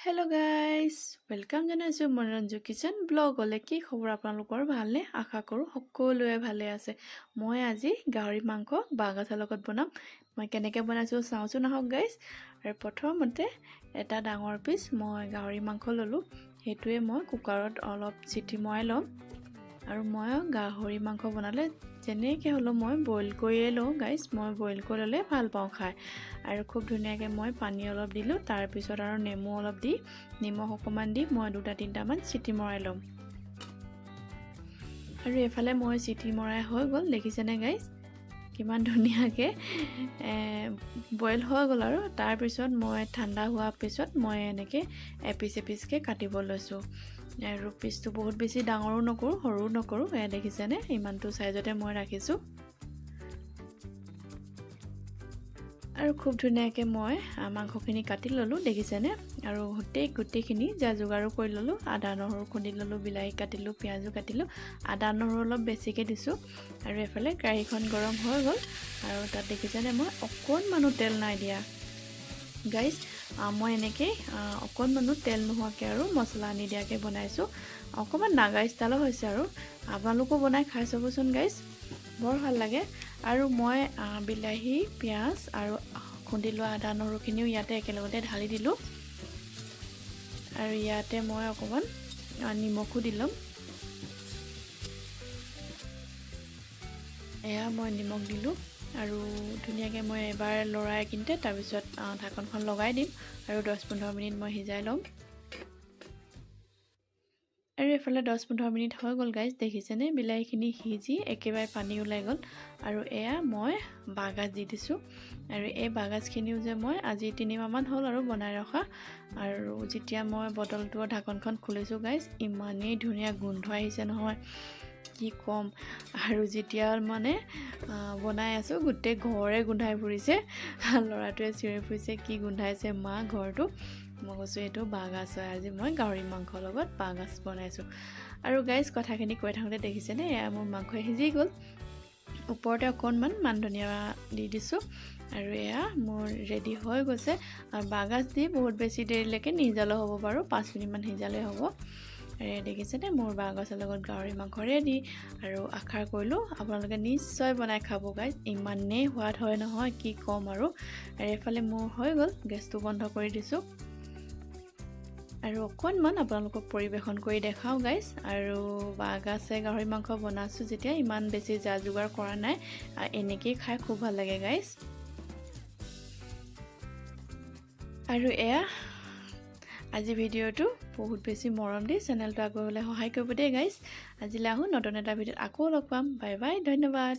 Hello' guys, welcome জনাইছোঁ মনোৰঞ্জু kitchen ব্লগলৈ। কি খবৰ আপোনালোকৰ? ভালনে? আশা কৰোঁ সকলোৱে ভালে আছে। মই আজি গাহৰি মাংস বাঁহগাজৰ লগত বনাম। মই কেনেকৈ বনাইছোঁ চাওঁচোন আহক গাইজ। আৰু প্ৰথমতে এটা ডাঙৰ পিচ মই গাহৰি মাংস ল'লোঁ। সেইটোৱে মই কুকাৰত অলপ চিটি মৰাই ল'ম। আৰু মই গাহৰি মাংস বনালে যেনেকৈ হ'লেও মই বইল কৰিয়ে লওঁ গাইজ। মই বইল কৰি ল'লে ভাল পাওঁ খাই। আৰু খুব ধুনীয়াকৈ মই পানী অলপ দিলোঁ, তাৰপিছত আৰু নেমু অলপ দি, নিমখ অকণমান দি মই দুটা তিনিটামান চিটি মৰাই ল'ম। আৰু এইফালে মই চিটি মৰাই হৈ গ'ল। দেখিছেনে গাইজ, কিমান ধুনীয়াকৈ বইল হৈ গ'ল? আৰু তাৰপিছত মই ঠাণ্ডা হোৱাৰ পিছত মই এনেকৈ এপিচ এপিচকৈ কাটিব লৈছোঁ। আৰু পিচটো বহুত বেছি ডাঙৰো নকৰোঁ, সৰুও নকৰোঁ। এয়া দেখিছেনে, ইমানটো চাইজতে মই ৰাখিছোঁ। আৰু খুব ধুনীয়াকৈ মই মাংসখিনি কাটি ল'লোঁ, দেখিছেনে? আৰু গোটেইখিনি যা যোগাৰো কৰি ল'লোঁ। আদা নহৰু খুন্দি ল'লোঁ, বিলাহী কাটিলোঁ, পিঁয়াজো কাটিলোঁ। আদা নহৰু অলপ বেছিকৈ দিছোঁ। আৰু এইফালে কেৰাহীখন গৰম হৈ গ'ল। আৰু তাত দেখিছেনে, মই অকণমানো তেল নাই দিয়া গাইজ। মই এনেকেই অকণমানো তেল নোহোৱাকৈ আৰু মছলা নিদিয়াকৈ বনাইছোঁ। অকণমান নাগা ষ্টাইলৰ হৈছে। আৰু আপোনালোকো বনাই খাই চাবচোন গাইজ, বৰ ভাল লাগে। আৰু মই বিলাহী, পিঁয়াজ আৰু খুন্দি লোৱা আদা নহৰুখিনিও ইয়াতে একেলগতে ঢালি দিলোঁ। আৰু ইয়াতে মই অকণমান নিমখো দি ল'ম। এয়া মই নিমখ দিলোঁ আৰু ধুনীয়াকৈ মই এবাৰ লৰাই কিন্তে তাৰপিছত ঢাকনখন লগাই দিম আৰু 10-15 মিনিট মই সিজাই ল'ম। আৰু এইফালে 10-15 মিনিট হৈ গ'ল গাইজ। দেখিছেনে, বিলাহীখিনি সিজি একেবাৰে পানী ওলাই গ'ল। আৰু এয়া মই বাঁহগাজ দি দিছোঁ। আৰু এই বাঁহগাজখিনিও যে মই আজি 3 মাহমান হ'ল আৰু বনাই ৰখা। আৰু যেতিয়া মই বটলটোৰ ঢাকনখন খুলিছোঁ গাইজ, ইমানেই ধুনীয়া গোন্ধ আহিছে নহয়, কি ক'ম! আৰু যেতিয়া মানে বনাই আছোঁ, গোটেই ঘৰে গোন্ধাই ফুৰিছে। ল'ৰাটোৱে চিঞৰি ফুৰিছে, "কি গোন্ধাইছে মা ঘৰটো?" মই কৈছোঁ, এইটো বাঁহগাজ হয়। আজি মই গাহৰি মাংসৰ লগত বাঁহগাজ বনাইছোঁ। আৰু গাইজ, কথাখিনি কৈ থাকোঁতে দেখিছেনে, এয়া মোৰ মাংস সিজি গ'ল। ওপৰতে অকণমান মান ধনিয়া দি দিছোঁ আৰু এয়া মোৰ ৰেডি হৈ গৈছে। আৰু বাঁহগাজ দি বহুত বেছি দেৰিলৈকে নিসিজালেও হ'ব বাৰু, 5 মিনিটমান সিজালেই হ'ব। আৰু দেখিছেনে, মোৰ বাঁহগাজৰ লগত গাহৰি মাংস ৰেডি। আৰু আশা কৰিলোঁ আপোনালোকে নিশ্চয় বনাই খাব গাইজ। ইমানেই সোৱাদ হয় নহয়, কি ক'ম আৰু! আৰু এইফালে মোৰ হৈ গ'ল, গেছটো বন্ধ কৰি দিছোঁ আৰু অকণমান আপোনালোকক পৰিৱেশন কৰি দেখাওঁ গাইজ। আৰু বাঁহগাজে গাহৰি মাংস বনাইছোঁ যেতিয়া ইমান বেছি যা যোগাৰ কৰা নাই, এনেকেই খাই খুব ভাল লাগে গাইজ। আৰু এয়া আজি ভিডিঅ'টো। বহুত বেছি মৰম দি চেনেলটো আগুৱাবলৈ সহায় কৰিব দেই গাইজ। আজিলৈ আহোঁ, নতুন এটা ভিডিঅ'ত আকৌ লগ পাম। বাই বাই, ধন্যবাদ।